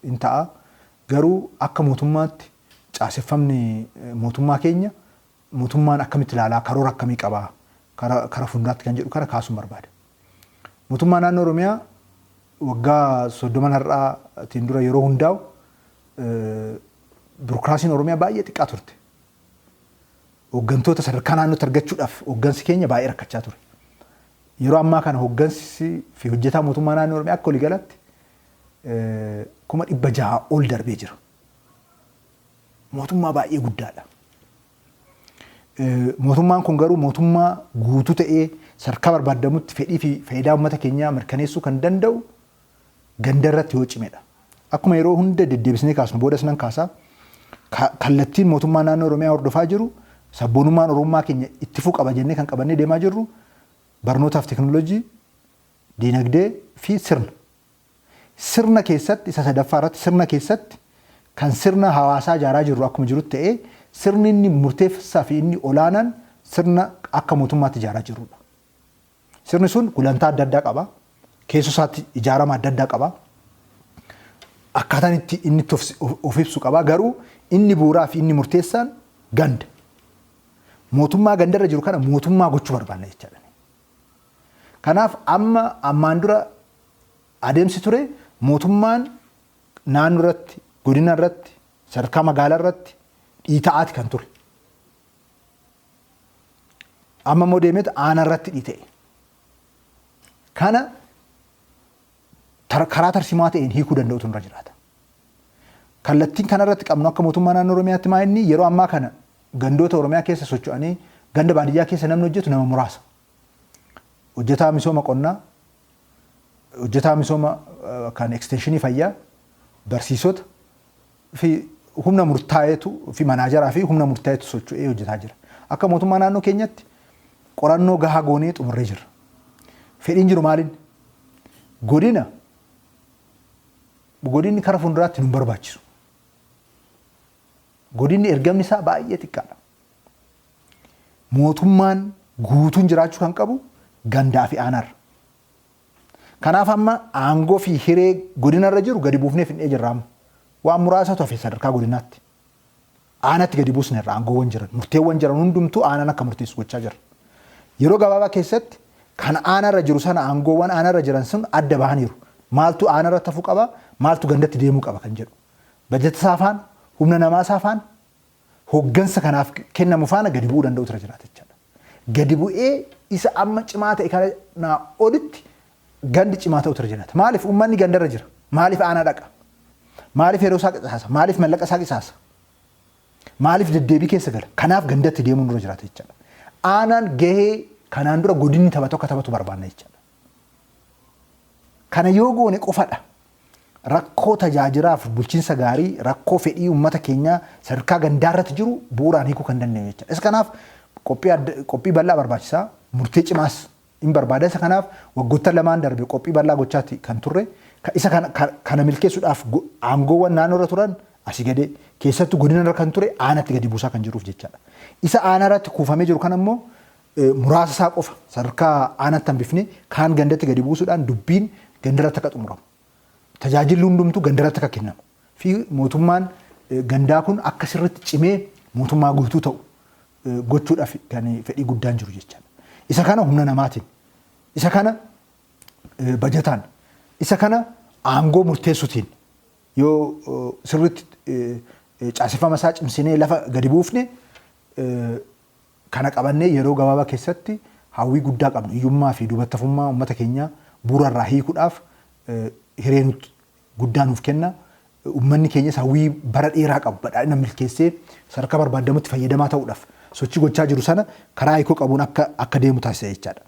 hin ta'a. Garuu akka mootummaatti caaseffamni mootummaa keenya mootummaan akkamitti ilaalaa, karoora akkamii qabaa kara fuulduraatti kan jedhu kana kaasuun barbaada. Mootummaa naannoo Oromiyaa waggaa 30 har'aatiin dura yeroo hundaa'u birokiraasiin Oromiyaa baay'ee xiqqaa turte. Hooggantoota sadarkaa naannootti argachuudhaaf hooggansi keenya baay'ee rakkachaa ture. Yeroo ammaa kana hooggansi fi hojjetaa mootummaa naannoo Oromiyaa akka waliigalatti 600,000 ol darbee jira. Mootummaa baay'ee guddaadha. Mootummaan kun garuu mootummaa guutuu ta'ee sadarkaa barbaadamutti fedhii fi faayidaa uummata keenyaa mirkaneessuu kan danda'u ganda irratti yoo cimedha. Akkuma yeroo hunda deddeebisnee kaasnu, boodas nan kaasaa, kallattiin mootummaa naannoo Oromiyaa hordofaa jiru, sabboonummaan Oromummaa keenya itti fufuu qaba jennee kan qabannee deemaa jirru barnootaaf teekinooloojii, diinagdee fi sirna. Sirna keessatti isa sadaffaa irratti, sirna keessatti kan sirna hawaasaa ijaaraa jirru akkuma jirutti ta'ee, sirni inni murteessaa fi inni olaanaan sirna akka mootummaatti ijaaraa jirrudha. Sirni sun gulantaa adda addaa qaba. Keessoo isaatti ijaarama adda addaa qaba. Akkaataan itti inni itti of ibsu qaba. Garuu inni bu'uuraa fi inni murteessaan ganda. Mootummaa gandarra jiru kana mootummaa gochuu barbaanna jechaadha. Kanaaf amma ammaan dura adeemsi ture mootummaan naannoo irratti, godina irratti, sadarkaa magaalaa irratti dhiita'aati kan ture. Amma immoo deemeet aanaa irratti dhiita'e. Kana karaa tarsimaa ta'een hiikuu danda'utu irra jiraata. Kallattiin kana irratti qabnu akka mootummaa naannoo Oromiyaatti maa inni yeroo ammaa kana gandoota Oromiyaa keessa socho'anii ganda baadiyyaa keessa namni hojjetu nama muraasa. Hojjetaa misooma qonnaa, hojjetaa misooma kan ekstenshinii fayyaa, barsiisota fi humna murtaa'eetu fi manaajaraa fi humna murtaa'eetu socho'ee hojjetaa jira. Akka mootummaa naannoo keenyatti qorannoo gahaa goonee xumurree jirra. Fedhiin jiru maaliin? Godina godinni kara fuulduraatti nu barbaachisu. Godinni ergamni isaa baay'ee xiqqaadha. Mootummaan guutuun jiraachuu kan qabu gandaa fi aanaarra. Kanaaf amma aangoo fi hiree godinarra jiru gadi buufnee fidnee jirra amma. Waan muraasatu hafe sadarkaa godinaatti. Aanatti gadi buusneerra aangoowwan jiran, murteewwan jiran hundumtuu aanaan akka murteessu gochaa jirra. Yeroo gabaabaa keessatti kan aanarra jiru sana aangoowwan aanarra jiran sun adda bahaniiru. Maaltu aanarratti hafuu qaba, maaltu gandatti deemuu qaba kan jedhu. Bajata isaa faana, humna namaa isaa faana, hooggansa kanaaf kennamu faana gadi bu'uu danda'utu irra jiraata jechaadha. Gadi bu'ee isa amma cimaa ta'e kanaa olitti gandi cimaa ta'utu irra jiraata. Maaliif uummanni gandarra jira? Maaliif aanaa dhaqa? Maaliif yeroo isaa qisaasa? Maaliif mallaqa isaa qisaasa? Maaliif deddeebii keessa gala? Kanaaf gandatti deemuun irra jiraata jechaadha. Aanaan gahee kanaan dura godinni taphatu akka taphatu barbaanna jechaadha. Kana yoo goone qofadha rakkoo tajaajilaaf bulchiinsa gaarii, rakkoo fedhii uummata keenyaa sadarkaa gandaa irratti jiru bu'uuraan hiikuu kan dandeenyu jechaadha. Isa kanaaf qophii bal'aa barbaachisaa, murtee cimaas hin barbaada. Isa kanaaf waggoottan lamaan darbe qophii bal'aa gochaati kan turre. Isa kana milkeessuudhaaf aangoowwan naannoo irra turan asii gadee, keessattuu godina irra kan ture aanatti gadi buusaa kan jiruuf jechaadha. Isa aanaa irratti kuufamee jiru kana immoo muraasa isaa qofa sadarkaa aanaatti hambifnee kaan gandatti gadi buusuudhaan dubbiin gandarratti akka xumuramu, tajaajilli hundumtuu gandarratti akka kennamu fi mootummaan gandaa kun akka sirriitti cimee mootummaa guutuu ta'u gochuudhaaf kan fedhii guddaan jiru jechaadha. Isa kana humna namaatiin, isa kana bajataan, isa kana aangoo murteessuutiin yoo sirriitti caaseffama isaa cimsinee lafa gadi buufne, kana qabannee yeroo gabaabaa keessatti hawwii guddaa qabnu hiyyummaa fi duubattafummaa uummata keenyaa bu'uura irraa hiikuudhaaf hiree nutti guddaa nuuf kenna. Uummanni keenyas hawwii bara dheeraa qabu badhaadhina milkeessee sadarkaa barbaadamutti fayyadamaa ta'uudhaaf sochii gochaa jiru sana karaa hiikoo qabuun akka deemu taasisa jechaadha.